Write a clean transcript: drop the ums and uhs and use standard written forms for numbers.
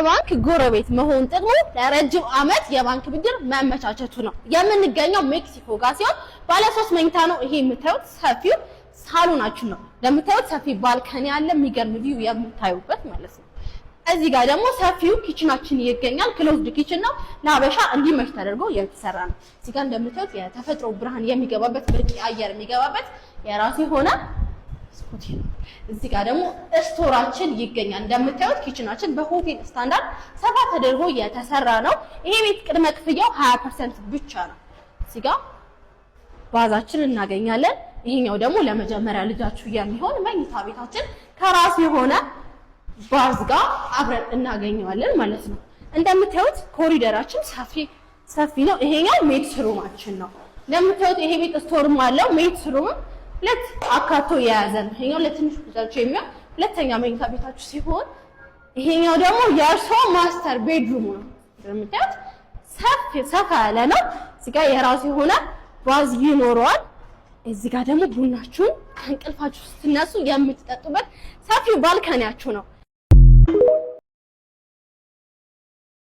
ባንክ ጎረቤት መሆን ጥቅሙ ለረጅም ዓመት የባንክ ብድር መመቻቸቱ ነው። የምንገኘው ሜክሲኮ ጋር ሲሆን ባለ 3 መኝታ ነው። ይሄ የምታዩት ሰፊው ሳሎናችን ነው። እንደምታዩት ሰፊ balcony ያለ፣ የሚገርም view የምታዩበት ማለት ነው። እዚህ ጋር ደግሞ ሰፊው kitchen ኣችን ይገኛል። Closed kitchen ነው። ለሀበሻ እንዲመች ተደርጎ የተሰራ ነው። እዚህ ጋር እንደምታዩት የተፈጥሮ ብርሃን የሚገባበት፣ በቂ አየር የሚገባበት የራሱ የሆነ መስኮት ነው። እዚህ ጋር ደግሞ store ኣችን ይገኛል። እንደምታዩት kitchen ኣችን በሆቴል ስታንዳርድ ሰፋ ተደርጎ የተሰራ ነው። ይሄ ቤት ቅድመ ክፍያው 20% ብቻ ነው። እዚህ ጋር bath ኣችን እናገኛለን። ይሄኛው ደግሞ ለመጀመሪያ ልጃችሁ የሚሆን መኝታ ቤታችን ከራሱ የሆነ bath ጋር አብረን እናገኘዋለን ማለት ነው። እንደምታዩት ኮሪደራችን ሰፊ ሰፊ ነው። ይሄኛው maid's room ኣችን ነው። እንደምታዩት ይሄ ቤት store ም አለው፣ maid's room ም ሁለት አካቶ የያዘ ነው። ይሄኛው ለትንሹ ልጃችሁ የሚሆን ሁለተኛ መኝታ ቤታችሁ ሲሆን ይሄኛው ደግሞ የእርሶ master bedroom ነው። እንደምታዩት ሰፊ ሰፋ ያለ ነው። እዚህ ጋር የራሱ የሆነ bath ይኖረዋል። እዚህ ጋር ደግሞ ቡናችሁን ከእንቅልፋችሁ ስትነሱ የምትጠጡበት ሰፊው balcony ያችሁ ነው።